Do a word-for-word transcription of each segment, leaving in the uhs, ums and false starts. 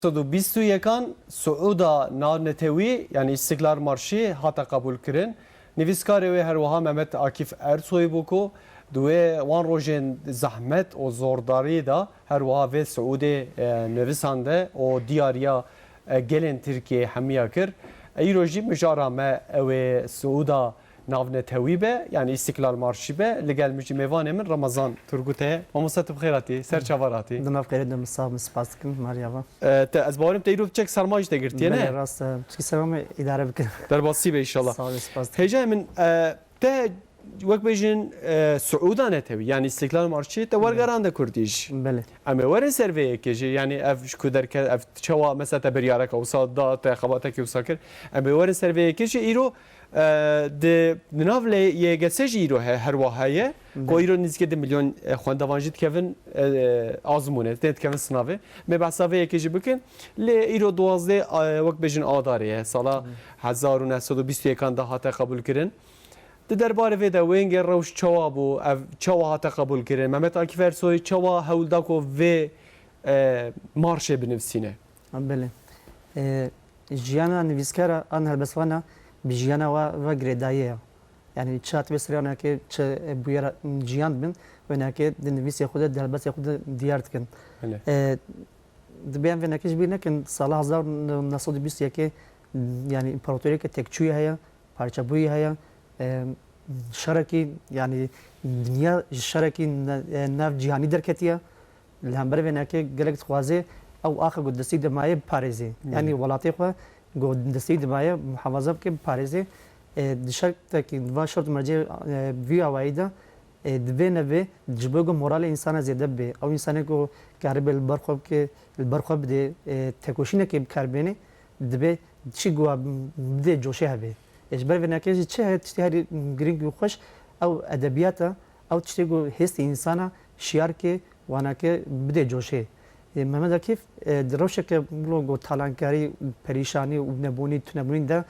sed û bîst û yekan Siûda navnetewî, yanî Îstiklal Marşî hate qebûlkirin. Nivîskarê wê her wiha Mehmet Akîf Ersoy bû ku di wê wan rojên zehmet û zordariyê de her wiha vê Siûdê, e, nivîsande û diyariya, e, gelên Tirkiyeyê hemiya kir. Îro jî mijara me ew ê Siûda navnetewî be, yanî Îstiklal Marşî be. Li gel min jî mêvanê min Remezan Turgut e. Mamoste, tu bi xêr hatî, ser çava hatî. Di nav xêrê de min sax bin, spas dikim, Maria va. E, te, ez bawerim te îro çek serma jî te girtiye, ne? Belê, rast e. Çikî serma me îdare bikin. Derbasî be înşallah. Sağ ol, spas dikim. Hêjayê min, e, te wek bêjin, e, Siûda netewî, yanî Îstiklal Marşî, te wergerande Kurdî jî. Belê. Em ê werin ser vê yekê jî, yanî ev ji ku derket, ev çawa mesela te biryareke wisa da, te xebatekî wisa kir. Em ê werin ser vê yekê jî îro, e, di, di nav lê Y G S jî îro he, her wa heye. Belê. Ku îro nîzikê du milyon, e, xwendevan jî dikevin, e, azmûnê, tê dikevin sinavê. Em ê behsa vê yekê jî bikin. Lê îro duwazdeh, e, wek bêjin adarê ye. Sala Hı. hezar û neh sed û bîst û yekan de hate qebûlkirin. Di derbarê vê de wêngê rewş çawa bû, ev çawa hate qebûlkirin? Mehmet Akîf Ersoy çawa hewl da ku vê, e, marşê binivîsîne? Ha, belê. E, jiyana nivîskara an helbestwana bi jiyana wa ve girêdayî ye. Yanî çi hatibê serê wênekê, çi, e, bûyera jiyan dibin, wênekê di nivîsê xwe de, di helbestê xwe de diyar dikin. Belê. E, Divê em vênekê ji bîr nekin, sala hezar û neh sed û bîst û yekê, yanî împaratoriyeke tekçûyî heye, parçebûyî heye, e, şerekî, yanî dinya ji şerekî ne-, e, navcîhanî derketiye. Li hember vênekê gelek dixwaze ew axa ku destî de maye biparêze. Yanî Belê. welatê xwe ku destî de maye muhafaza bike, biparêze. E, di şertekî, di va şert û mercê, e, vî awayî de, e, divê nevê ji bo ku moralê însana zêde bibe. Ew însanê ku karibe li ber xwe bike, li ber xwe bide, e, tekoşînekê bi kar bêne, divê çi ku bidê coşê hebe. E, ji ber vênekê jî çi heye tiştê herî girîng û xweş, ew edebiyat e, ew tiştê ku hêstê însana şiyar ke, wanake bidê coşê. E, Mehmet Akif, e, di rewşeke wilo ku talankarî, perîşanî û nebûnî, tunebûnî de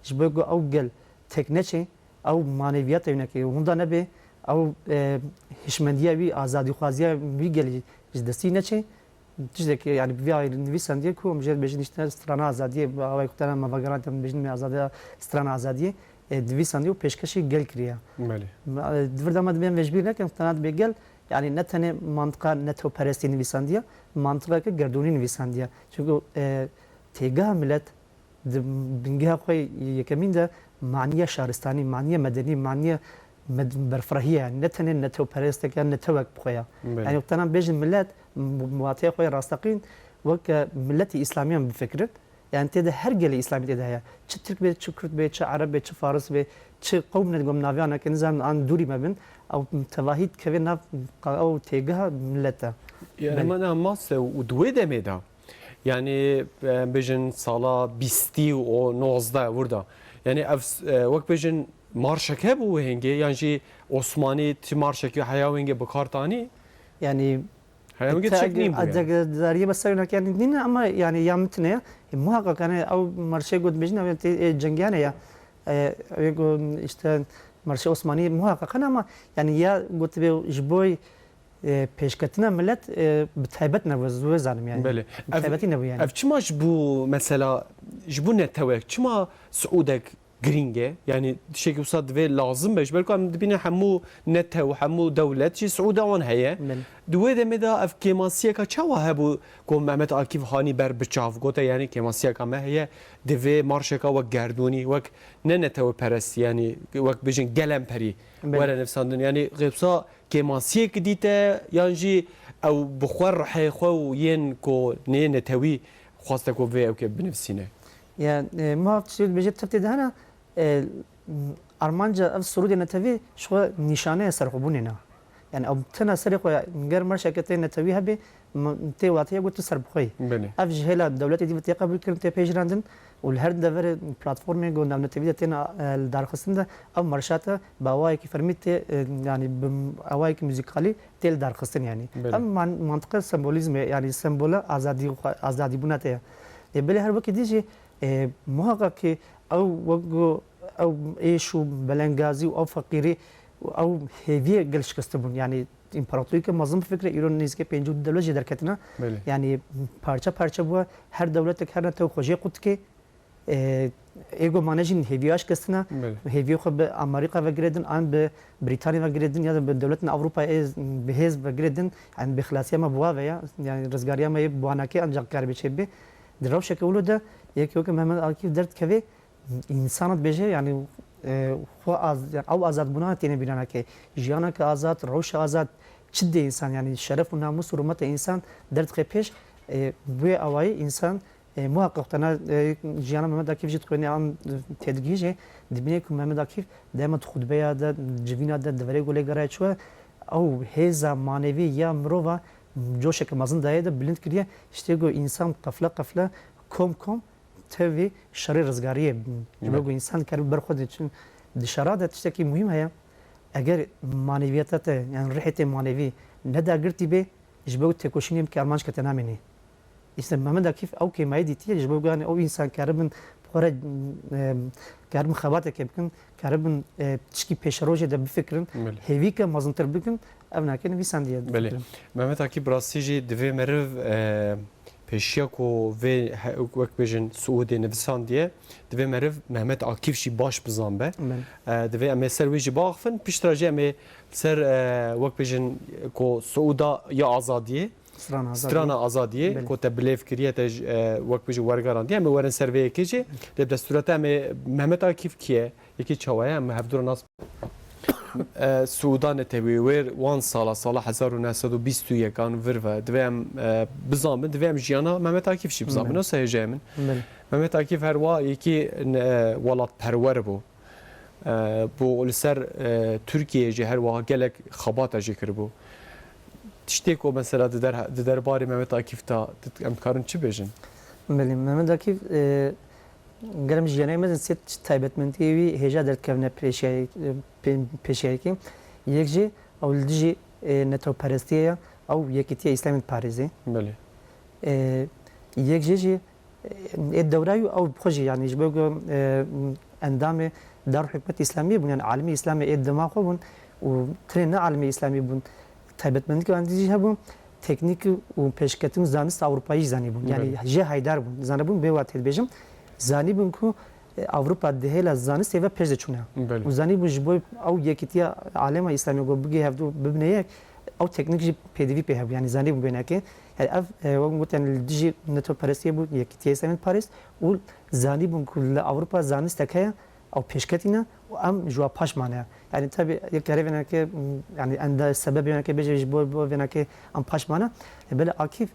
ji bo ku ew gel tek neçe, ew maneviyata wî neke winda nebe, ew, e, hişmendiya wî, azadîxwaziya wî gelî ji destî neçe. Tiştekî, yanî, bi vî awayî nivîsandiye ku em jê dibêjin, işte, strana azadiyê, bi awayî ku tena me vegerand, em dibêjin me azadiya, strana azadiyê, e, nivîsandiye û pêşkêşî gel kiriye. Belê. Me, e, di vir de me dibên vê ji bîr nekin, tena dibê gel, yanî, ne tenê mantiqa netewperestî nivîsandiye, mantiqeke gerdûnî nivîsandiye. Çunku, e, têgeha milet, di bingeha xwe yekemîn de maniya şaristanî, maniya medenî, maniya med-, berfirehî ye. Ne tenê netewperesteke ya netewek bi xwe ya. Belê. Yanî, wextana bêjin milet, m-, wateya xwe ya rasteqîn weke miletî îslamiyan bifikirin. Yanî, tê de her gelê îslamî tê de heye. Çi tirk be, çi kurd be, çi ereb be, çi faris be, çi qewm ne, gom naviya neke, nizanim an dûrî me bin, ew tevahî dikeve nav qa-, ew têgeha milet e. Yanî, Belê. me ne maste û di wê demê de, Yanî, em bêjin sala bîstî û nozdeh wirda. Yanî ev, e, wek bêjin marşek hebû wê hêngê, yan jî Osmanî ti marşekî heya wê hêngê bi kar tanî? Yanî, Heya wê hêngê te tişek eg-, nîn bû yanî. Egedariyê be ser wênekê nîne, ama yanî ya min tune ye. E, muhakkak, yanî ew marşê got bêjin, ew tê, e, cengiyane ya. E, ew got, işte, marşê Osmanî muhakkak hene, ama yanî ya got bê ji boy e, pêşketina milet, e, bi taybet nebû, ez wê zanim yani. Belê. Bi Ev, taybetî nebû yani. Ev çima ji bo mesela, ji bo netewek, çima Siûdek girîng e? Yani tiştekî wisa divê lazim be. Ji ber ku em dibînin hemû netew, hemû dewlet jî Siûda wan heye. Belê. Di wê demê de ev kêmasiyeka çawa hebû ku Mehmet Akîf hanî ber bi çav? Gote yani kêmasiyeka me heye, divê marşeka wek gerdûnî, wek ne netewperestî, yani wek bêjin gelemperî Belê. were nivîsandin. Yani wisa kêmasiyek dîte yan jî ew bi xwe rihê xwe û yên ku nê netewî xwaste ku vê ewkê binivîsîne? Ya, e, ma tiştê dibêje tevtê de hene, e, armanca ev sirûdê netewî ji xwe nîşaneya serxwebûnê ne. Yani ew tena serê xwe ger merşeke tê netewî hebe, m-, tê wateye got tu serbixwe yî. Belê. Ev ji hêla dewletê dî ve tê qebûlkirin, tê pêjirandin û li her deverê platformê ku navnetewî de têne, e, li darxistin de ev marşa te bi awayekî fermî tê, e, yanî bi awayekî muzîkalî tê li darxistin yanî. Belê. Ev man-, mantiqe sembolîzmê, yanî sembola azadî xwe, azadîbûna te ye. Ê belê her wekî dî jî, e, muhakkak ki ew wek ku ew êş û belengazî û ew feqîrî û ew hêviyê gel şikestibûn. Yanî împaratorîke mezin bifikire, îro nêzîkê pêncî û du dewlet jê derketine. Belê. Yanî parça parça bûye, her dewletek her netew xwe jê qut dike. E, ê ku mane jî hêviya şikestin e. Belê. Hêviyê xwe bi Amerîka ve girêdin, an bi Brîtanî ve girêdin ya da bi dewletên Ewropayê ê bi hêz ve girêdin. Yanî bêxilasiya me bi wa ve ya. Yanî rizgariya me yê bi wa nake ancak karibe çêbibe. Di rewşeke wilo de yekê weke Mehmet Akif derdikeve, însan dibêje, yanî, e, xwe az-, yanî ew azadbûna têne bîraneke. Jiyaneke azad, rewşe azad, çi dê însan, yanî şeref û namûs û rûmeta însan derdixê pêş, e, bi wê awayî însan, e, muhaqqeq tena, e, jiyana Mehmet Akif jî dixwêne an, e, têdigihîje, dibîne ku Mehmet Akif dema di xutbeya de, civîna de, deverê golê geraye çûye, ew hêza manevî ya mirova coşeke mezin daye de bilind kiriye, tiştê ku însan qefle qefle, kom kom, tevî şerê rizgariyê, ji bo Evet. ku însan karibe ber xwe de çin. Di şera de tiştekî muhîm heye. Eger maneviyata te, yani rihê te manevî ne dagirtî bê, ji bo ku têkoşînê bike armanc ke te namînî. Îşte Mehmet Akif ew kêmayî dîtiye, ji bo ku yani ew însan karibin bi xwe re, e, karibin xebateke bikin, karibin, e, tişkî pêşerojê de bifikirin, Belê. hêvî ke mezintir bikin, ev nake nivîsandiye Belê. difikirin. Mehmet Akif, bi rastî jî divê meriv, e, pêşiya ku vê he-, wek bêjin Siûdê nivisandiye, divê meriv Mehmet Akif jî baş bizanbe. Belê. E, divê em ê ser wê jî biaxifin, piştre jî em ê ser, e, wek bêjin ku Siûda ya Azadiyê, Strana Azadiyê. Strana Azadiyê, Belê. ku te bilêv kiriye, te ji, e, wek bêjin wergerandiye, em ê werin ser vê yekê jî. Lê bi destûra te em ê Mehmet Akif kî ye? Yekî çawa ye? Em hevdû re nas E, Siûda netewî wêr wan sala, sala hezar û neh sed û bîst û yekan vir ve, divê em, e, bizanbin, divê em jiyana Mehmet Akif jî bizanbin. Belê. Wisa hêjayê min. Belê. Mehmet Akif her wa yekî, e, welatperwer bû. E, bû li ser, e, Tirkiyeyê jî her wa gelek xebata jî kiribû. Tiştê ku mesela di der-, di derbarê Mehmet Akif de em dikarin çi bêjin? Belê, Mehmet Akif, e, Gerem jiyanê me sê taybetmendiyê wî hêja derdikevine pêşiyayê-, pê-, pêşiyayekê. Yek jî ew li dijî, e, netewperestiyê ye, ew yekîtiya Îslamê diparêzê. Belê. E, yek jê jî, e, ê dewra wî ew bi xwe jî, yanî ji bo ku, e, endamê Darul Hikmet Îslamiyê bûn, yanî alimê Îslamê ê dema xwe bûn û tenê ne alimê Îslamê bûn. Taybetmendî wan jî hebû, teknîk û pêşketin û zanist Ewropayî jî zanîbûn. Yanî Belê. jê haydar bûn. Zanibûn bê wa tê dibêjim. Zanîbûn ku, e, Ewropa di hêla zanistê ve pêş de çûne. Belê. Û zanîbûn ji bo ew yekîtiya alema Îslamê ku bigê hevdû bibine yek, ew teknîk jî pêdivî pê hebû. Yanî zanîbûn bêneke. Yanî ev, e, wek gotin li dijî netewperestiyê bû, yekîtiya Îslamê diparêst û zanîbûn ku li Ewropa zanistek heye, ew pêşketî ne û em ji wa paş mane. Yanî tebî yek kerê vêneke, yanî enda sebebê vêneke bêje ji bo, bo vêneke em paş mane. Lê belê Akîf,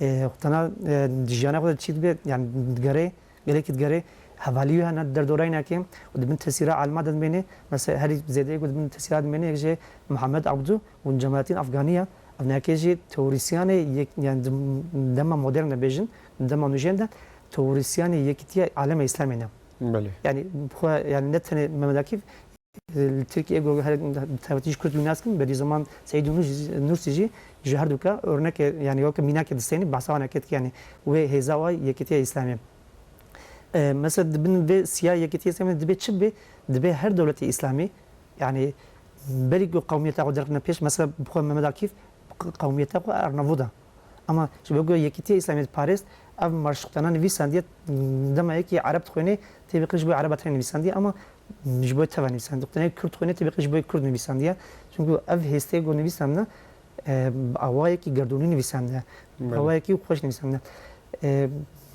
e, tena, e, di jiyana xwe de çi dibe, yanî digerê, gelekî digerê, hevalî wî hene derdorayîneke û di bin tesîra alma de dimêne, mesela herî zêdeyê ku di bin tesîra dimêne, yek jê Mihemed Abdû û Cemaletîn Afganî ye. Ev neke jî teorîsyanê yek, yanî di dema modern de bêjin, di dema nûjen de teorîsyanê yekîtiya alema Îslamê ne. Belê. Yanî, bi xwe, yanî, ne tenê Mehmet Akîf, e, li Tirkiyê got, her, bi taybetî ji Kurd wî nas kin, Bedî Zeman, Seîd û Nûr-, Nûrsî jî ji her duka örneke, yanî, weke mînakê distênî, behsa wan eke dike, yanî, wê hêza wa yekîtiya Îslamê. E, mesela, di bin vê siya yekîtiya Îslamê dibê çi bibe? Dibê her dewletê Îslamî, yanî, berî ku qewmiyeta xwe derxine pêş, mesela, bi xwe Mehmet Akîf, qewmiyeta xwe Arnavut e. Ama ji bo ku yekîtiya Îslamê diparêst, ev marşxutana nivîsandiye, dema yekî Ereb dixwêne, tê biqî ji bo Ereba tenê nivîsandiye, ama ji bo teva nivîsandiye. Dixwêne Kurd dixwêne, tê biqî ji bo Kurd nivîsandiye. Çunku ev hêstê ku nivîsandine, e, bi awayekî gerdûnî nivîsandiye. Bi Belê. awayekî xweş nivîsandiye. E,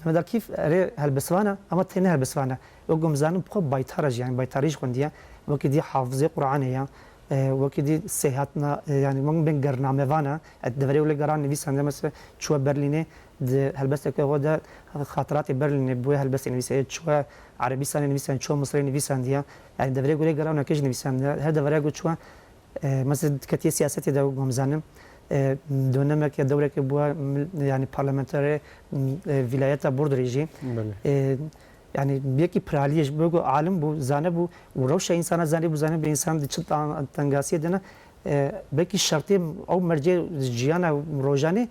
Mehmet Akîf erê helbestvan e, ama tê ne helbestvan e. Wek ku em zanin, bi xwe baytar e jî, yanî baytarî jî xwendiye. Wekî dî hafizê Qur'anê ye. E, wekî dî seyahatna, e, yanî wek bên gernamevan e. E, deverê wê geran nivîsande, mesela çûye Berlînê, di helbesteke xwe de xatiratê Berlînê bi wê helbestê nivîsê. Çûye Erebîstanê nivîsande, çûye Misirê nivîsandiye. Yanî deverê wê geran weke jî nivîsande. Her deverê ku çûye, e, mesela diketiye siyasetê de wek em zanin. E, dönemeke, dewreke bûye, mil-, yanî parlamenterê, e, vîlayeta Burdurê jî. Belê. E, Yanî yekî piraliyê ji bo ku alim bû, zane bû û rewşa însana zanî bû, zane bû însan di çi tan-, tengasiyê de ne, e, belkî şertê ew mercê jiyana rojanê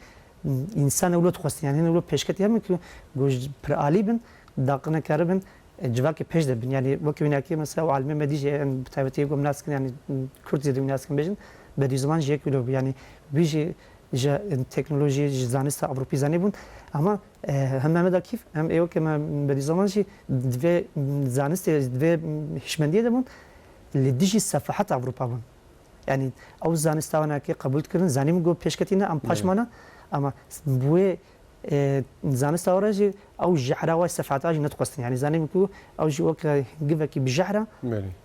însan ewlo dixwestin, yanî hîn ewlo pêşketî hemin ku, ku ji piralî bin, daqine keribin, e, civakê pêş de bin. Yanî wekî wînakê mesela ew alimê me dî jî, em bi taybetî ku em nas kin, yanî Kurd zêde wî nas kin bêjin, Bediüzzaman jî yek wilo bû. Yanî wî jî ji teknolojiyê, ji zanista Ewropî zanîbûn. Ama, e, hem Mehmet Akif hem ê weke me Bediüzzaman jî di vê zanistê, di vê hişmendiyê de bûn. Li dijî sefaheta Ewropa bûn. Yanî ew zanista wana ke qebûl dikirin, zanîbûn ku pêşketî ne, em paş mane. Ama bi wê e, zanista ora jî ew jehra wa sefata jî nedixwestin. Yanî zanîbûn ku ew jî weke hingivekî bi jehra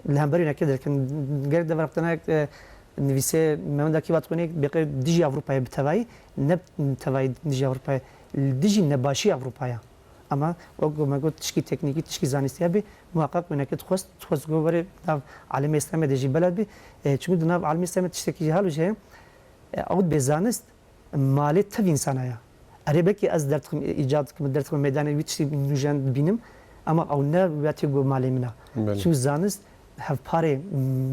li hemberî wênekê derketin. Gerek deverxtena, e, nivîsê Mehmet Akîf Atxonê beqê dijî Ewropayê bi tevayî, ne tevayî dijî Ewropayê, li dijî nebaşî Ewropaya. Ama wek ku me got, tişkî teknîkî, tişkî zanistî hebe, muheqeq wênekê dixwest, dixwest ku were nav alemê Îslamê de jî bela bî. E, çimkî di nav alemê Îslamê tiştekî jî halo jî heye. E, ew bê zanist, malê tev însana ya. Erê belkî ez derdixim, îcad dikim, derdixim meydanê wî tiştî nûjen dibînim, ama ew ne wetê ku malê min a. Belê. Çû zanist hevparê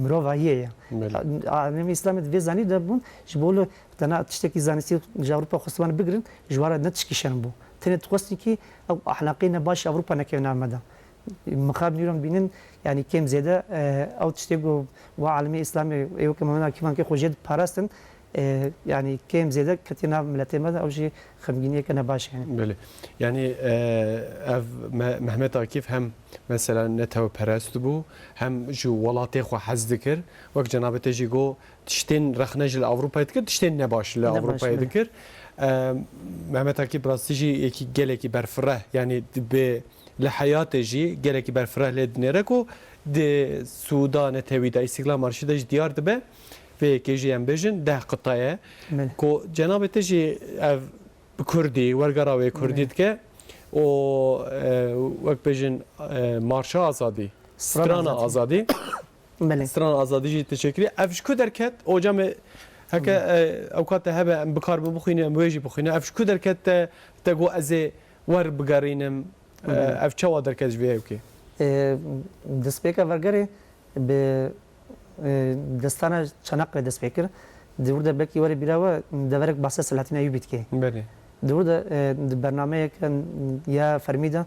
mirovahiyê ye. Belê. A-, alemê Îslamê di vê zanî de bûn, ji bo li tena tiştekî zanistî ji Ewropa xwestiban bigirin, ji wan re ne tişkî şerm bû. Tenê dixwestin kî ew ahlaqê ne baş Ewropa nekeve nav me de. Mixab nîron bînin, yanî kêm zêde, e, ew tiştê ku wa alemê Îslamê ê weke Mehmet Akîf Atxonê xwe jê diparastin, e, yanî kêm zêde ketiye nav miletê me de, ew jî xemgîniyeke ne baş e yanî. Belê. Yanî, e, ev Me-, Mehmet Akîf hem mesela netewperest bû, hem ji welatê xwe hez dikir. Wek cenabê te jî got, tiştên rexne jî li Ewropayê dikir, tiştên nebaş li Ewropayê dikir. E, Mehmet Akîf bi rastî jî yekî gelekî berfireh, yanî bi li heyatê jî gelekî berfireh lê dinêre ku di sûda netewî de, Îstiklal Marşî de jî diyar dibe. Vê yekê jî em bêjin deh qita ye. Belê. Ku cenabê te jî ev bi kurdî, wergera wê kurdî dike û, e, wek bêjin, e, Marşa Azadî, Strana Azadî. Belê. Strana Azadî jî te çêkirî. Ev ji ku derket? Oca me heke, e, ewka te hebe, em bikar bixwînin, em wê jî bixwînin. Ev ji ku derket te, te got ez ê wer bigerînim? E, ev çawa derket ji vê ewkê? E, destpêka vergerê bi, e, destana Çanakkale dest pê kir. Di wir de belkî were bîra we deverek bahsa Selahattin Eyyûbî dike. Belê. Di wir de, e, di bernameyeke ya fermî de,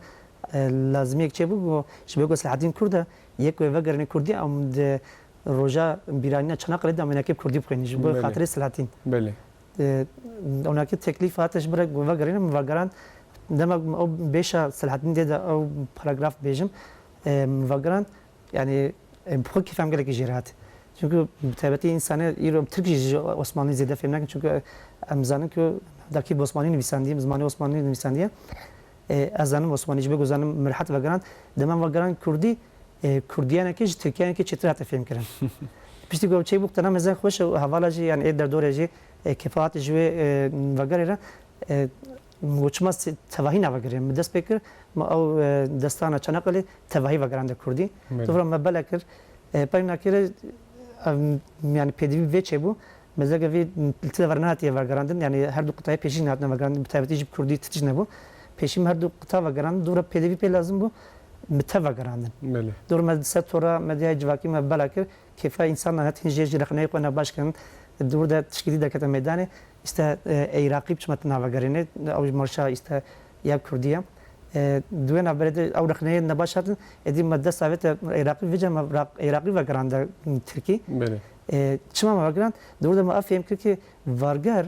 e, lazimiyek çêbû ku ji bo ku Selahattin Kurd e, yek wê vegerîne Kurdî, em di roja bîranîna Çanakkale de em wênekê bi Kurdî bixwînin ji bo xatirê Selahattin. Belê. E, onakî teklîf hate ji bo re vegerîne, min vegerand. Dema ew bêşa Selahattin dê de ew paragraf bêjim, e, min vegerand. Yanî, e, bi xwe kêfa min gelekî jê re hat. Çunku bi taybetî însanê îro Tirk jî ji Osmanlî zêde fêm nakin. Çunku em zanin ku dakî bi Osmanlî nivîsandiye, bi zimanê Osmanlî nivîsandiye. E, ez zanim Osmanî, ji bo ku zanim min rehet vegerand. Dema min vegerand Kurdî, e, Kurdiyanekê ji Tirkiyanekê çêtir hate fêmkirin. Piştî ku ew çêbû, qutana mezin xweş û hevala jî, yanî ê derdorê jî, e, kêfa hate ji wê, e, vegerê re, e, û çima se-, tevahî navegirê. Min dest pê kir, min ew, e, destana Çanakkale tevahî vegerande Kurdî. Belê. Dovra me bela kir. E, pey nakê re, em, yanî pêdivî vê çêbû. Mezege vê li ti dever nehatiye vegerandin. Yanî her du qutayê pêşî nehatine vegerandin. Bi taybetî jî bi Kurdî ti tişt nebû. Pêşî me her du quta vegerandin. Dûra pêdivî pê lazim bû, bi te vegerandin. Belê. Dûr me ser tora medyaya civakî me bela kir. Kêfa însan nehat, hin jê jî rexneyê xwe ne baş kirin. Dûr de tişkî dî derkete meydanê. Îşte, e, Ey Raqîb çima tu navegerînê? Ew ji marşa, îşte, ya Kurdî ye. E, di wê navberê de ew rexneyê nebaş hatin, êdî me dest avête Ey Raqîb, vêca me Raq-, Ey Raqîb vegerande Tirkî. Belê. E, çima me vegerand? Di wir de me ev fêm kir ki varger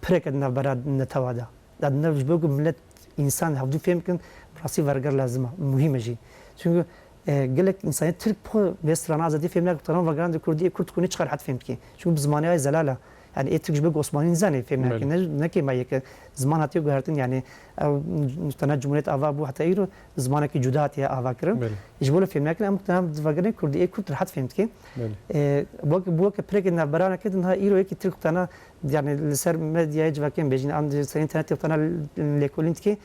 pireke di navbera netewa de. Ya di nav ji bo ku millet, însan hevdû fêm bikin, bi rastî varger lazim e, muhîm e jî. Çunku, e, gelek însanê Tirk bi xwe vê strana azadî fêm nake, strana vegerandê Kurdî, ê Kurd xwe ne çiqas rehet fêm dike. Çunku bi zimanê ay zelal e. Yanî ê Tirk ji bo ku Osmanî nizane fêm nake. Belê. Ne, ne kêma yek e. Ziman hatiye guhertin, yanî ew tena cumhuriyet ava bû, heta îro zimanekî cuda hatiye ava kirin. Belê. Ji bo lê fêm nekin, em tena vegerê Kurdî, ê Kurd rehet fêm dike. Belê. E, wek, bû weke pirekê navberaneke din ha îro yekî Tirk tena, yanî li ser medyayê civakê em bêjin, an di ser înternetê tena lêkolîn dike.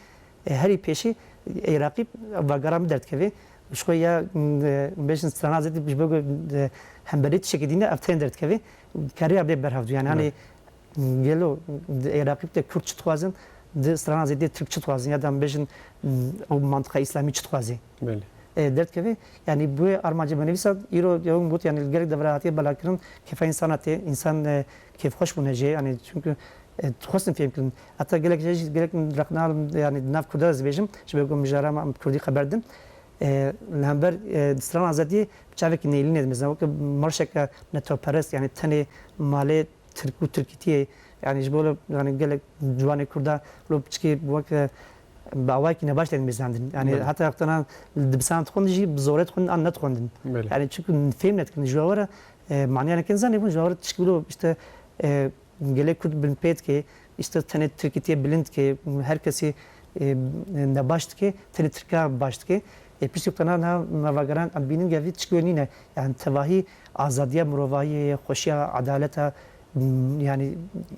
E, herî pêşî Ey Raqîb vegera min derdikeve. Ji xwe ya, e, bêjin strana zêde ji bo, e, hemberî tiştekî dîne ev tên derdikeve. Kariya bê berhev dû. Yanî, hani, gelo di Ey Raqîb de Kurd çi dixwazin, di strana zêde Tirk çi dixwazin, ya da em bêjin, ew mantiqa Îslamî çi dixwaze? Belê. E, derdikeve. Yanî, bu armancê me nivîsa, îro, ew got, yanî, li gelek devre hatiye belakirin, kêfa însan hatiye, însan, e, kêfxweş bûne jê, yanî, çunku, e, dixwestin fêm kirin. Heta gelek jê jî, gelek rexna, yanî, di nav Kurda ez bêjim, ji bo ku mijara me em bi Kurdî xeber din. E, li hember, e, strana azadiyê bi çavekî nêlînê dimizin. Weke marşeke netewperest, yani tenê malê Tirk û Tirkîtiyê, yani ji bo, yani gelek ciwanê Kurda lo piçikê weke bi awayekî nebaş tên mizandin. Yani Belê. Heta wextana dibisan dixwendin jî bi zorê dixwendin an nedixwendin. Belê. Yani çünkü fêm nedikirin ji we were, e, maniya nekin zanê bûn ji we were tişkî lo işte, e, gelê Kurd bin pê dike, işte tenê Tirkîtiyê bilind dike, her kesî, e, nebaş dike, tenê Tirka baş dike. E, piştî wextana niha me vegeran em bînin gevî tişkî nîne. Yani tevahî azadiya mirovahiyê, xweşiya, edaleta, m, yani,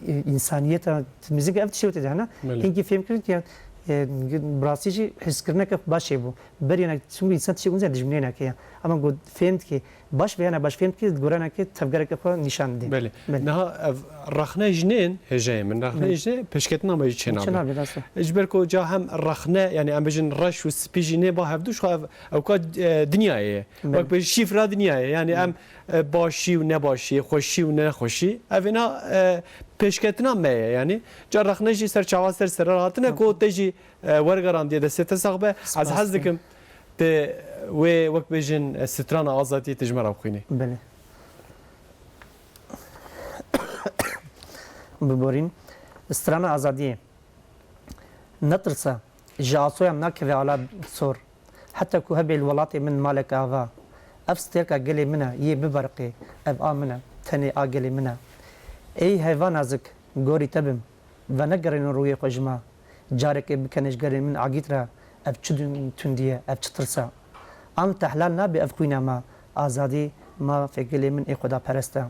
e, însaniyeta, mizin ev tiştê wê tê de hene. Belê. Hinkî fêm kirin ki, e, bi rastî jî hizkirineke baş çêbû. Berî ne, çimkî însan tiştê wî dijminê neke ya. Ama got fêm dike, baş veya ne baş fêm dike, goraneke tevgereke xwe nîşan dide. Belê. Belê. Niha ev rexne jinên hêjeyê min, rexne Belê. Jinê pêşketina me jî çênabe. Çênabe, rast e. Ji ber ku ca hem rexne, yani em bêjin reş û spî jî nê ba hevdu, ji xwe ev, ew ka, e, dinyayê ye. Belê. Wek bêjin şîfra dinyayê. Yani Belê. Em, e, başî û nebaşî, xweşî û nexweşî. Ev êna, e, pêşketina me ye. Yani ca rexne jî ser çawa ser sere hatine Tamam. Ku te jî, e, wergerandiye destê te sax be. Ez Spas hez dikim. Te wê wek bêjin, e, strana azadiyê te ji me re bixwînî. Belê. Biborîn. Strana azadiyê. Netirse, ji asoyan nakeve ala sor. Heta ku hebe li welatê min malek ava. Ev stêrka gelê min e, yê biberiqê. Ev a min e, tenê a gelê min e. Ey heyva nazik, gorî te bim. Venegerînin rûyê xwe ji me. Carekê bikene ji gelê min agît re, ev çi dun-, tundî ye, ev çi tirs e? An tehlal nabe ev xwîna me, azadî, mafê gelê min ê xwedaperest e.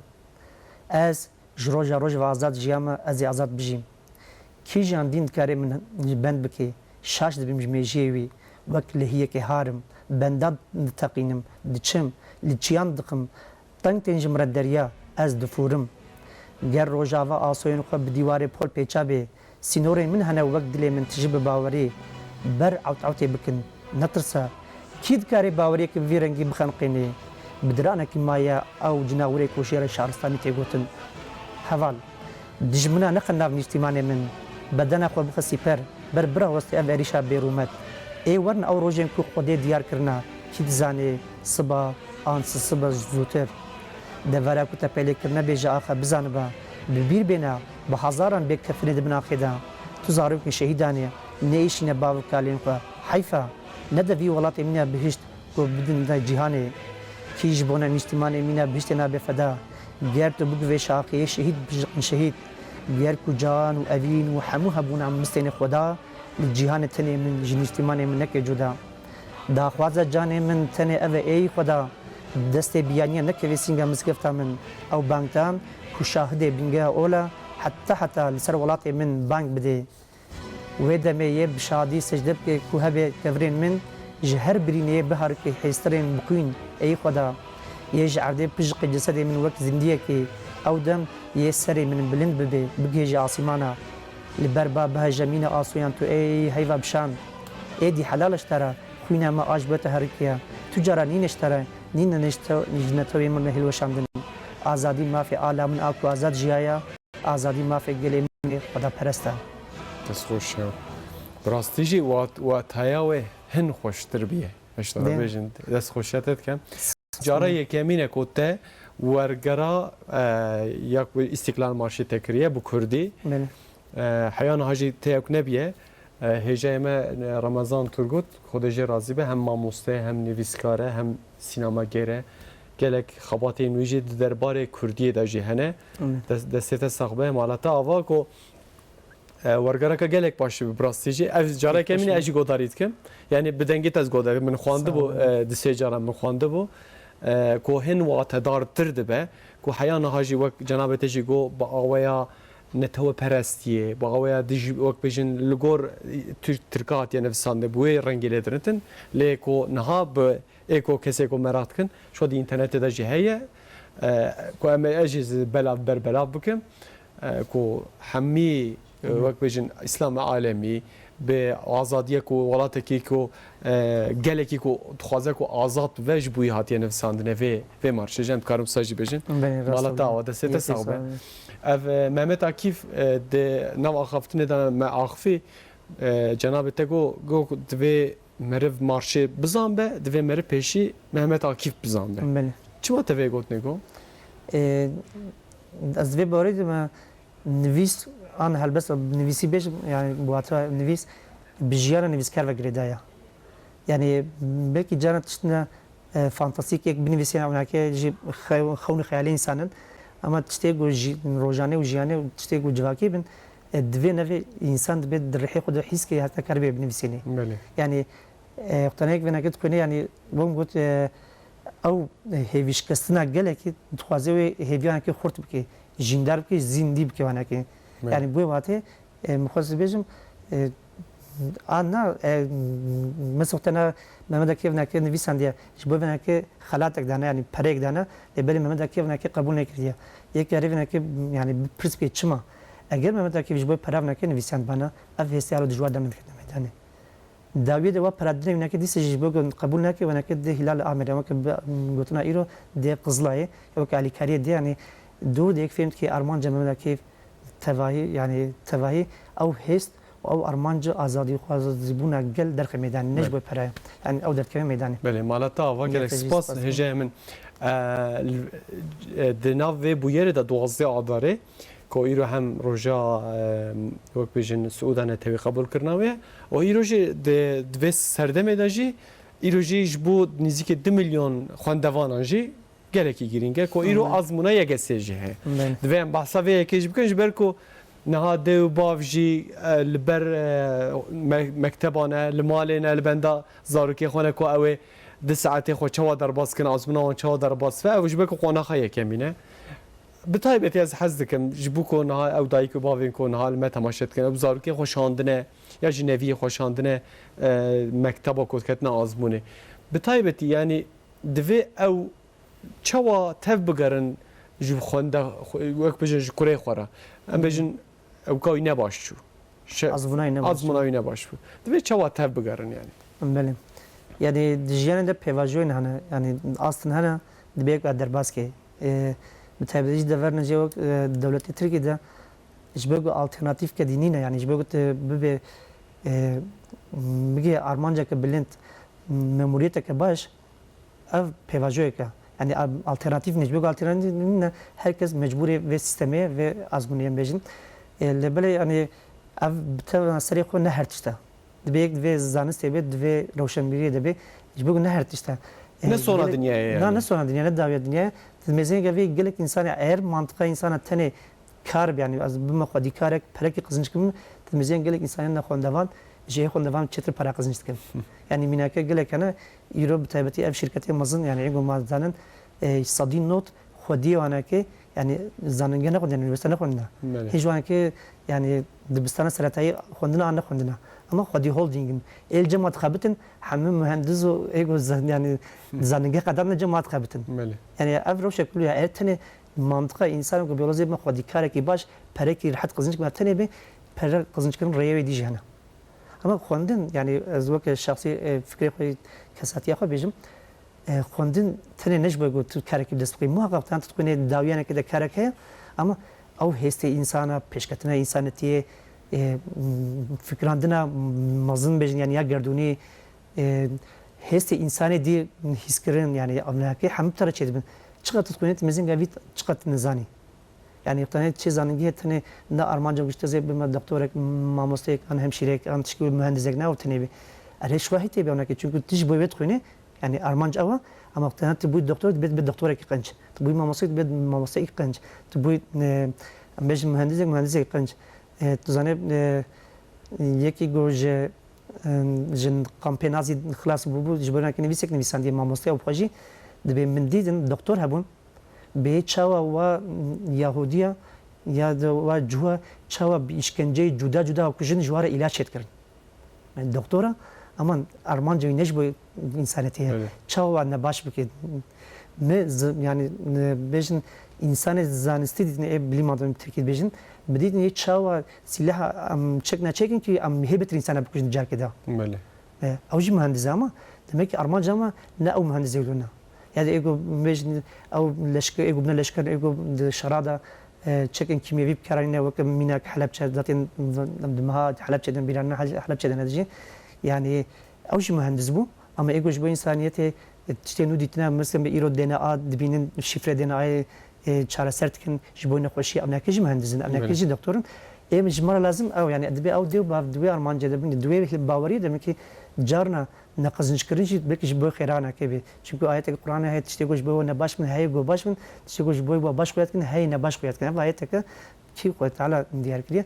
Ez ji roja roj ve azad jiyame, ez ê azad bijîm. Kîjan dîn dikare min bend bike? Şaş dibim ji mêjiyê wî, wek lehiyekê har im, benda diteqînim, diçim, li çiyan dixim, Teng tên ji min re derya, ez difûrim. Ger Rojava asoyên xwe bi dîwarê pol pêça bê, sînorên min hene wek dilê min tije bi bawerî, ber ewt ewtê bikin. Netirse, kî dikare baweriyeke bi vî rengî bixeniqînê? Bi diranekî maye ew cinawirê ku jê re şaristanî tê gotin. Heval, dijmina nexe nav nîştîmanê min, bedena xwe bixe sîper, ber birawestê ev êrîşa bêrûmet. Ê werin ew rojên ku Xwedê diyar kirina, kî dizanê, siba, an sisibe zûtir. Devera ku te pelê kirine bê ji axe bizanibe, bi bîr bêne, bi hezaran bê kefinê di bin axê de. Tu zarokên şehîdan ê, nêişîne bav û kalên xwe. Heyf e, nede vî welatê mîna bihişt ku bidin de cîhanê. Kî ji bona nîştîmanê mîna bihiştê nabe feda? Ger tu bigivê şaxê yê şehîd bijiqin şehîd. Ger ku can û evîn û hemû hebûna mistênê xwe da, li cîhanê tenê min ji nîştîmanê min neke cuda. Daxwaza canê min tenê ev e ey Xweda, destê biyaniya nekeve sînga mizgefta min, ew bangdan ku şahidê bingeha ola heta heta li ser welatê min bang bidê. Wê demê yê bi şadî secde bike ku hebê kevirên min ji her birînê yê biharikê hêstirên bixwîn, ey Xweda, yê ji erdê pijiqê cesedê min wek zindiyekê, ew dem yê serê min bilind bibe, bigihêje asîmana. Li ber ba bihejemîna asoyan tu ey heyva bişan. Êdî helal e ji te re, xwîna me a ji bo te herikiye. Tu cara nîne ji te re, nîne ji te, ji netewê min re hilweşandin. Azadî mafê ala min a ku azad jiyaya, azadî mafê gelê min ê xwedaperest e. Destxweş ya. Bi rastî jî wat-, wataya wê hin xweştir bûye. Ji te re Dê. Bêjin, destxweşiya te dikim. Cara yekemîn e ku te wergera, e, ya ku Îstiklal Marşê te kiriye bi kurdî. Belê. E, heya niha jî têyek nebiye. E, hêjayê me, e, Remezan Turgut, Xwedê jê razî be, hem mamoste, hem nivîskar e, hem sînemagêr e. Gelek xebatên wî jî di derbarê kurdiyê de jî hene. Belê. Des-, destê te sax be, mala te ava ku, e, wergereke gelek baş dibe, bi rastî jî. Ev careke min e, ez jî godarî dikim. Yani bi dengê te ez godarî, min xwendibû, Sağ ol. E, di sê caran min xwendibû. E, ku hin watedartir dibe, ku heya niha jî wek cenabê te jî got, bi aweya neteweperestiyê, bi aweya dij-, wek bêjin li gor Tir-, Tirka hatiye nivîsandin, bi wê rengê lê diritin. Lê ku niha bi ê ku kesê ku meraq dikin, şo di înternetê de jî heye, e, ku em ê, ez jî belav ber belav bikim, e, ku hemî, e, Hı hı. wek bêjin, Îslamê alemî, bi azadiyê ku welatekî ku, e, gelekî ku dixwaze ku azad bibe, ji bo wî hatiye nivîsandine vê, vê marşê. Ji em dikarin wisa jî bêjin. Belê, rast Mala e. Te ava, destê te Yekê sax be. Sax be. Ev, e, Mehmet Akîf, e, di nav axaftinê de me axifî, e, cenabê te got, got divê Meriv marşê bizan be, divê meriv pêşî Mehmet Akîf bizan be. Belê. Çima te vê gotinê got? Ê, ez vê barê de me nivîs an helbest nivîsî bêjim, yani bi hatiya nivîs bi jiyana nivîskar ve girêdaya. Yani belkî cara tiştine, e, fantastîk yek binivîsîne, ewnake jî xew-, xewn û xeyalê însan in. Ama tiştê ku jî rojane û jiyane û tiştê ku civakî bin, e, divê nevê însan dibe di rihê xwe de hîs ke heta karibê binivîsînê. Belê. Yani, e, qutaneyek venake dixwîne, yani, bom got, e, ew hêvîşkestina gelekî dixwaze wê hêviyanekî xurt bike, jîndar bike, zîndî bike wanekî. Belê. Yani, bu wate, e, min xwest bêjim, e, a na, e, mesela te na Mehmet Akif nake nivîsandiye, ji bo venake xelatek dane, yani pereyek dane, lê belê Mehmet Akif nake qebûl nekiriye. Yek yarê venake, yani, pirs bike çima? Eger Mehmet Akif ji bo pera venake nivîsandibana, ev hêstê alo dijwar demir dikirine meydanê. Dawiyê de wa pera dinê wineke dîse jî ji bo ku qebûl nake, wineke dê Hilal Amêrê, weke bi gotina îro dê Qizlayê, weke alîkariyê dê, yanî dû dê yek fêm dikê armanca Mehmet Akif tevahî, yanî tevahî ew hêst û ew armanca azadîxwazîbûna gel derxe meydanê, ne ji Belê. bo pereye. Yanî ew derdikeve meydanê. Belê, mala te ava, gelek Gelek te jî spas, spas. Hêjayê min. Eee, l-, e, di nav vê bûyerê de duwazdeh Adarê, ku îro hem roja, e, wek bêjin Siûda Netewî qebûl kirina wê, û îro jî di, di vê serdemê de jî, îro jî ji bo nîzîkî du milyon xwendevanan jî gelekî girîng e, ku îro Hı hı. azmûna Y G S jî heye. Belê. Divê em behsa vê yekê jî bikin, ji ber ku niha dê û bav jî, e, li ber, e, me-, mekteban e, li malê ne, li benda zarokê xwe ne ku ew ê du saetê xwe çawa derbas kin, azmûna wan çawa derbas be, ew ji ber ku qonaxa yekemîn e. Bi taybetî ez hez dikim, ji bo ku niha ew dayik û bavên ku niha li me temaşe dikin, ew zarokê xwe şandine, ya jî neviyê xwe şandine, e, mekteba ku ketine azmûnê. Bi taybetî, yanî divê ew çawa tev bigerin ji xwende, wek bijin ji kurê xwe re. Em bêjin, ewka wî ne baş çû. Şe-, Azmûna wî ne baş çû. azmûna wî ne baş bû. Divê çawa tev bigerin yani? Belê. Yani di jiyanê de pêvajoyên hene, yani astin hene, divê yek derbas ke. E, bi taybetî jî deverine jê wek, e, dewletê Tirkî de ji bo ku alternatîfke dî nîne, yani ji bo ku tu bibê, e, bigê armanceke bilind, memuriyeteke baş, ev pêvajoyek e. Yani, ev alternatîf nîne. Ji bo alternatîf nîne, her kes mecbûrê vê sîstemê, vê azmûnê em bêjin. E, lê belê, yani, ev bi tevana serê xwe ne her tişt e. Divê yek di vê zanistê be, di vê rewşenbîriyê de be. Ji bo ne her tişt e. E, Ne sona belê, dinyayê na, yani. ne sona dinya, ne dawiya dinyayê. Di mêzeyeke vê gelek însanê, eğer mantiqa însana tenê kar be, yani ez bime xwedîkarek, perekî qizînc kim, di mêzeyên gelek însanên nexwendevan, ji ê xwendevan çêtir pere qizînc dikin. Yani mînake gelek hene, îro bi taybetî ev şîrketê mezin, yani ê ku ma dizanin, e, sedî not xwediyê wanekê, yani zanînge nexwendine, unîversîte nexwendine. Belê. Hê ji wanekê, yani dibistana seretayî xwendine an nexwendine. Ama xwedî holdîng in. Ê li cem ma dixebitin, hemû muhendiz û ê ku zan-, yani zanînge qedar ne cem ma dixebitin. Belê. Yani ev rewşek kulî ya, ev tenê mantiqa însan ku biyolojiyê me xwedîkarekî baş, perekî rehet qizînc me tenê bê, pere qizînc kirin rêyê wê dî jî hene. Ama xwendin, yani ez weke şexsî, e, fikrê xwe, kesatiya xwe bêjim, e, xwendin tenê ne ji bo ku tu karekî bi dest bixî. Muhaqqaq tu dixwînê dawiyanekê de karek heye, ama ew hêstê însana, pêşketina însanetiyê, e, fikrandina mezin bêjin, yani ya gerdûnî, e, hêstê însanê dî hîskirin, yani evnakê hemû te re çêdibin. Çiqas tu dixwînî, tu mêzînga vî çiqas tu nizanî. Yani tenê çi zanîngehê tenê ne armanca ku ji te zê bime doktorek, mamosteyek, an hemşîreyek, an tişkî wê muhendisek ne ew tenê bê. Erê şiwa hî tê bê evnakê, çünkü tu ji bo wê dixwînî, yani armanc ew e, ama tenê tu bûyî doktor, dibê, dibê doktorekî qenc. Tu bûyî mamosteyek, dibê mamosteyekî qenc. Tu bûyî, e, em bêjin muhendisek, muhendisek qenc. E, tu zanê, e, yekî ku ji, e, ji kampê nazî xilas bûbû, ji bo navê nivîsek nivîsandiye, mamoste ew xwe jî dibê min dîtin, doktor hebûn, bê çawa wa Yahudiya ya da wa cuha çawa bi îşkenceyê cuda cuda kujin ji wa re îlaç çêdikirin. Yani doktora, ama armanca wî ne ji bo însanetê ye. Evet. Çawa ne baş bike. Me z-, yani, ne bêjin, însanê zanistî dîtin, ê bilîm adamê Tirkî dibêjin, bi dîtin ê çawa sîleha em çek neçekin ki em hê betir însana bikujin carkê de. Belê. E, ew jî muhendis e ama demek ki armanca me ne ew muhendisê wilo ne. Yani ê ku bêjin ew leşke-, ê ku bine leşker, ê ku di şera de e, çekên kîmyevî bi kar anîne, weke mînak Helebçe, zaten em di meha Helebçe de bîra ne, Hel-, Helebçe de ne dijî. Yani, Ew jî muhendis bû, ama ê ku ji bo însaniyetê, e, tiştê nû dîtine, mesela îro D N A dibînin, şîfre D N A'yê, e, çareser dikin, ji bo nexweşiyê, evnekê jî muhendis in, evnekê Belê. jî doktor in. Ê ji me re lazim ew, yani, divê ew dê û bav, di wê armancê de bin, di wê baweriyê de bin ki carna neqezinçkirin jî belkî ji bo xêranekê bê. Çimkû ayeteke Qur'anê heye, tiştê ku ji bo we nebaş bin, heye ku baş bin, tiştê ku ji bo we baş xuya dikin, heye nebaş xuya dikin. Ev ayeteke kî Xwedê Teala diyar kiriye.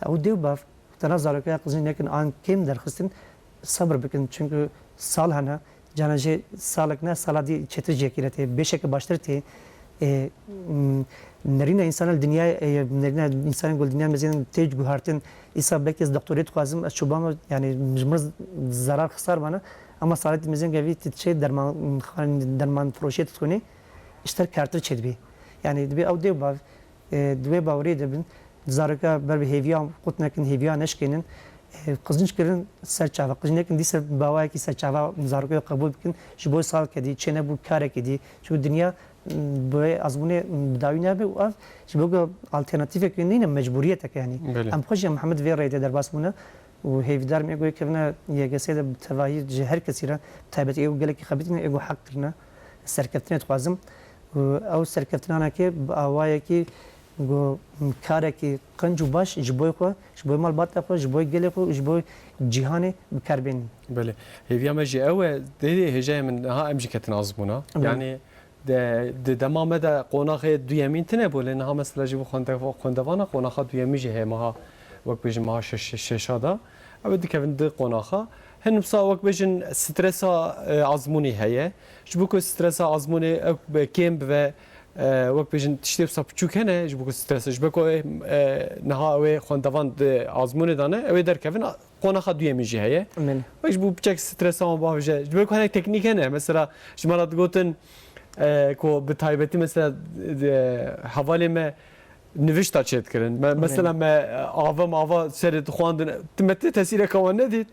Ew dê û bav, tena zarokeya qizîn nekin an kêm derxistin, sebir bikin. Çimkû sal hene, cana jê salek ne, sala dî çêtir jêkîre tê, beşeke baştir tê. E, m, nerîna însan li dinyayê, e, nerîna însanên ku li dinya mezin tê guhartin. Îsa belkî ez doktorê dixwazim, ez çûbam, yani ji min zarar xisar bana. Ama saletî mezin gevî tu diçê derman, derman firoşê tu dikonî, ji te kartir çêdibî. Yani dibê ew dê û bav, e, di wê baweriyê de bin, zaroka ber bi hêviya qut nekin, hêviya neşkênin. E, qizînc kirin ser çava, qizînc nekin dîsa bawayekî ser çava zaroka qebûl bikin, ji bo salkê dî, çênebû karekî dî. Çimkû dinya, m, bi wê azmûnê, m, bi dawî nabe û ev ji bo ku alternatîfeke nîne, mecbûriyeteke yani. Belê. Em xwe jî em hemî di vê rêyê de derbas bûne û hêvîdar im ê ku yê kevine Y G S de bi tevahî ji her kesî re, bi taybetî ê ku gelekî xebitîne, ê ku heq kirine, serkeftinê dixwazim. Û ew serkeftinanekê bi awayekî ku karekî qenc û baş ji bo xwe, ji bo malbata xwe, ji bo gelê xwe û ji bo cîhanê bi kar bênin. Belê. Hêviya me jî ew e, dê hêjayê min niha em jî ketin azmûna. Belê. Yani de, di dema me de qonaxê duyemîn tine bû, lê niha mesela ji bo xwende-, xwendevana qonaxa duyemî jî heye meha, wek bêjin meha şeş-, şeşa de. Ew ê dikevin di qonaxa. Hin wisa wek bêjin stresa, e, azmûnê heye. Ji bo ku stresa azmûnê ew be-, kêm bibe, e, wek bêjin tiştê wisa piçûk hene, ji bo ku stresa, ji bo ku, e, niha ew ê xwendevan di azmûnê de ne, ew ê derkevin, a, qonaxa duyemî jî heye. Min. Wek ji bo piçek stresa wan bavêje. Ji bo ku hinek teknîk hene, mesela ji me re digotin, e, ku bi taybetî mesela, e, hevalê me nivişta çêdikirin. Me, Belê. mesela me, e, ava mava serê dixwandin, tu me tê tesîreka wan nedît.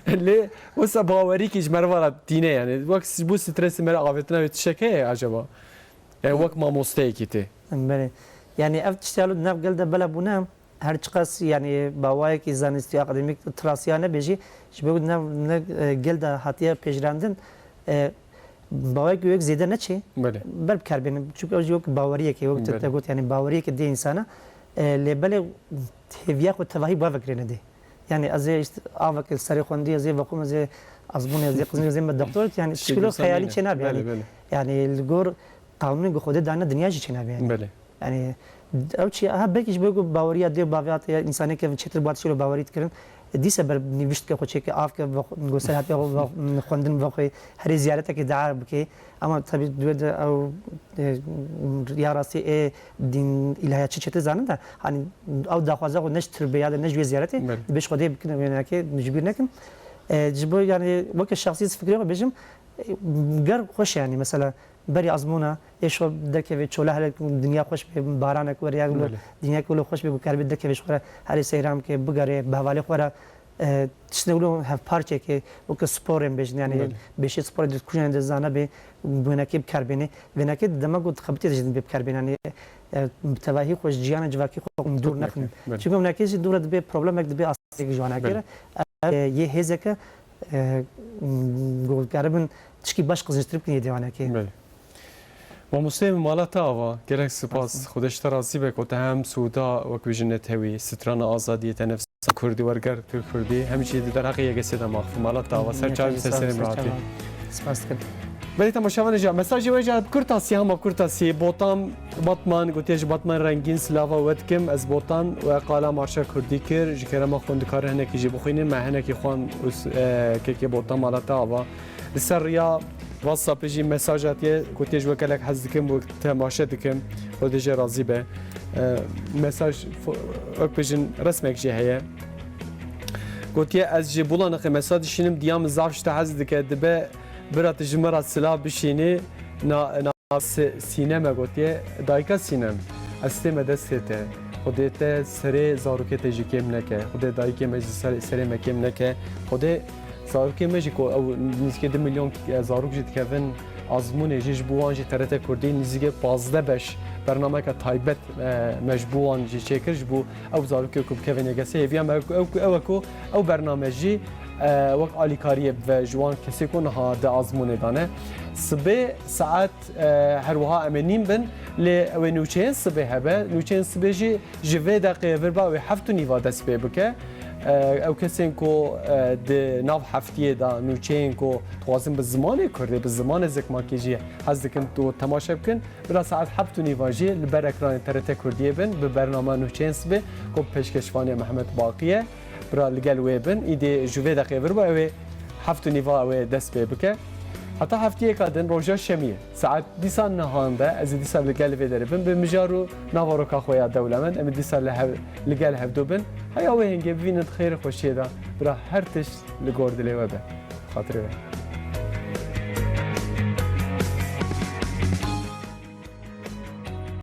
Lê wisa bawerîkî ji meriva re tîne yani. Wek s-, bu stresê me re avêtina wê tiştek heye acaba? E, wek mamosteyekî tê. Belê. Yani ev tiştê alo di nav gel de bela bûne, her çiqas yani bawayekî zanistî akademîk trasiya nebe jî, ji bo ne, ne, e, gel de hatiye pêjirandin, e, bawayekî wek zêde neçê, Belê. ber bi kar bênin. Çunku ew jî wek baweriyekê, wek te, Belê. te got, yani baweriyekê dê insana. E, lê belê hêviya xwe tevahî bi vekirê nedê. Yani ez ê işte avek li serê xwendî, ez ê vexwim, ez ê azmûnê, ez ê qizînê, ez ê me doktor, yani Şî tişkilo gusanî xeyalî ne? çê nabe. Belê, Yani, belê. yani li gor qanûnên ku Xwedê dane dinya jî çê nabe yani. Belê. Yani ew çi, ha belkî ji bo ku baweriya dê û bavê hatiye, însanê kevin çêtir bi tişkilo bawerî dikirin. Dîse ber nivîştke xwe çêke, avke go ser hatiye xwe xwendin vexwe, herê ziyareteke dua bike. Ama tabii duê de ew, e, ya rastî ê dîn îlahiyatçî çêtir zanin de, hani ew daxwaza xwe ne ji tirbê ya de ne ji wê ziyaretê, Belê. dibê ji Xwedê bikin, wê neke ji bîr nekin. E, ji bo yani weke şexsî ez fikrê xwe bêjim, e, ger xweş e yani mesela berî azmûna ê şo derkevê çola hele dinya xweş bê, baranek were ya wilo, Belê. dinya wilo xweş bê ku keribê derkevê ji xwe re herê seyran bike, bigere, bi hevalê xwe re, e, tiştine wilo hevparçeke, weke sporên bêjin, yani Belê. beşê sporê di kujen de zane bê, wênekê bi kar bêne. Wênekê di dema ku dixebitê de jî bê bi kar bêne. Yani, e, bi tevahî xwe ji ciyana civakî xwe dûr Dûr nexin. nexin, belê. Çünkü wênekê jî dûre dibe problemek, dibe astek ji wanekê Belê. re. E, yê hêzeke, e, ku keribin tişkî baş qizînçtir bikin yê dêwanekê. Belê. Mamosteyê min, mala te ava, gelek spas. Spas. Xwedê ji te razî be ku te hem sûda wek wî ji netewî, strana azadiyê te nefsa kurdî werger tu kurdî, hem jî di derheqê Y G S de maxfî, mala te ava, ser çavê min, ser serê min hatî. Spas dikim. Belê temaşevanê jî, mesajê we jî bi kurtasî, hema bi kurtasî, Botan Batman gotiye, ji Batman Rengîn silava we dikim, ez Botan we qala marşa kurdî kir, ji kerema xwe dikarin hinekî jî bixwînin, me hinekî xwan û s-, e, kekê Botan, mala te ava. Li ser riya WhatsAppê jî mesaj hatiye, gotiye ji we gelek hez dikim û temaşe dikim. Xwedê jê razî be. E, mesaj fo-, wek bêjin resmek jê heye. Gotiye, ez ji Bulanixê mesaj dişînim, diya min zaf ji te hez dike, dibe bira tu ji min re silav bişînî. Na, na, si-, Sîneme gotiye, dayika Sînem, ez stême destê te. Xwedê te serê zarokê te jî kêm neke. Xwedê dayikê me jî ser-, serê me kêm neke. Xwedê zarokê me jî ku ew nîzikê du milyon zarok jî dikevin azmûnê jî, ji bo wan jî T R T Kurdî nîzikê pazdeh beş bernameyeke taybet, e, me ji bo wan jî çêkir, ji bo ew zarokê ku bikevin Y G S. Hêviya me ew, ew, ew e ku ew bername jî e, wek alîkariyê bibe ji wan kesê ku niha di azmûnê de ne. Sibê saet, e, her wiha em ê nîn bin, lê ew ê nûçeyên sibê hebe. Nûçeyên sibê jî ji vê deqeyê vir ba wê heft û nîva dest pê bike. E, ew kesên ku, e, di nav heftiyê de nûçeyên ku dixwazin bi zimanê kurdî, bi zimanê zikmakî jî hez dikin tu temaşe bikin. Bira saet heft û nîva jî li ber ekranê T R T Kurdiyê bin, bi bernama Nûçeyên Sibê ku bi pêşkêşvanê Mehmet Baqî ye. Bira li gel wê bin, îdî ji vê deqê vir ba ew ê heft û nîva ew ê dest pê bike. Heta heftiyeka din roja şemiyê, saet dîsa nihan de ez ê dîsa li gel vê derê bim, bi mijar û navaroka xwe ya dewlemend, em ê dîsa li hev-, li gel hevdu bin. Heya wê hingê bivînin xêr û xweşiyê de, bira her tişt li gor dilê we be. Xatirê we.